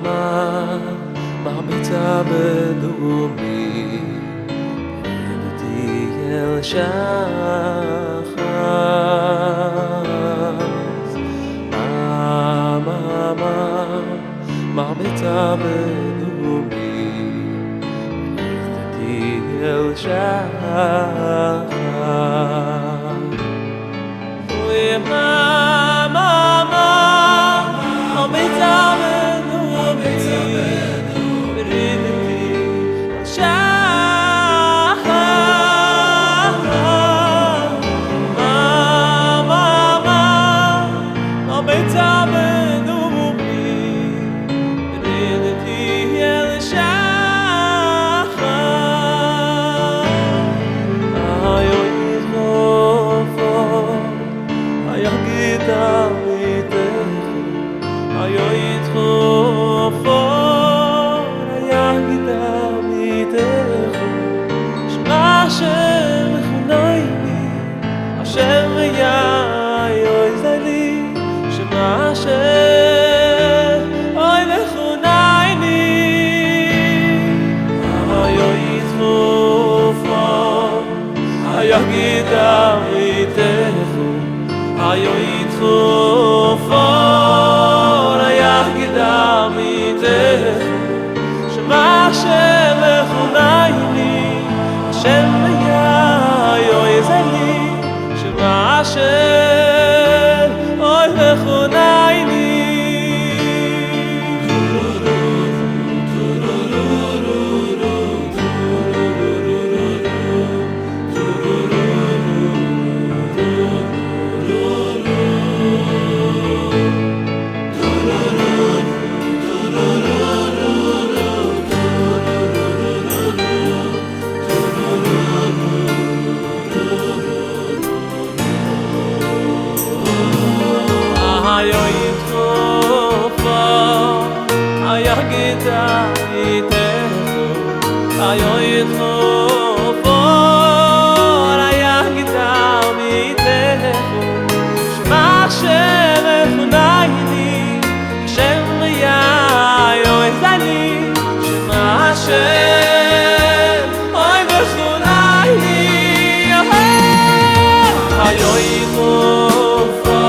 מה מרביצה בדומי ברדתי אל שחת. מה מה מה מרביצה בדומי ברדתי אל שחת. אוי מה מה מה מרביצה בדומי ברדתי אל שחת. מה מה מה מרביצה בדומי ברדתי אל שחת. איי יגיד עמיתך, איי ידחופו, יגיד עמיתך, שמע השם וחונני, השם יעוז לי, שמע השם אוי וחונני, איי ידחופו, יגיד עמיתך, איי ידחופו, יגיד עמיתך, שמע השם וחונני, השם יעוז לי, שמע השם אוי וחונני. איי ידחופו, יגיד עמיתך, איי ידחופו, יגיד עמיתך, שמע השם וחונני, השם יעוז לי, שמע השם אוי וחונני, איי ידחופו,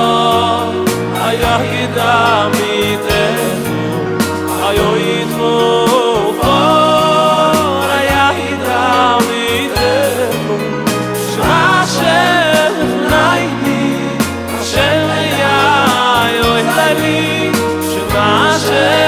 יגיד עמיתך, איי ידחופו, יגיד עמיתך, שמע השם וחונני, השם יעוז לי, שמע השם.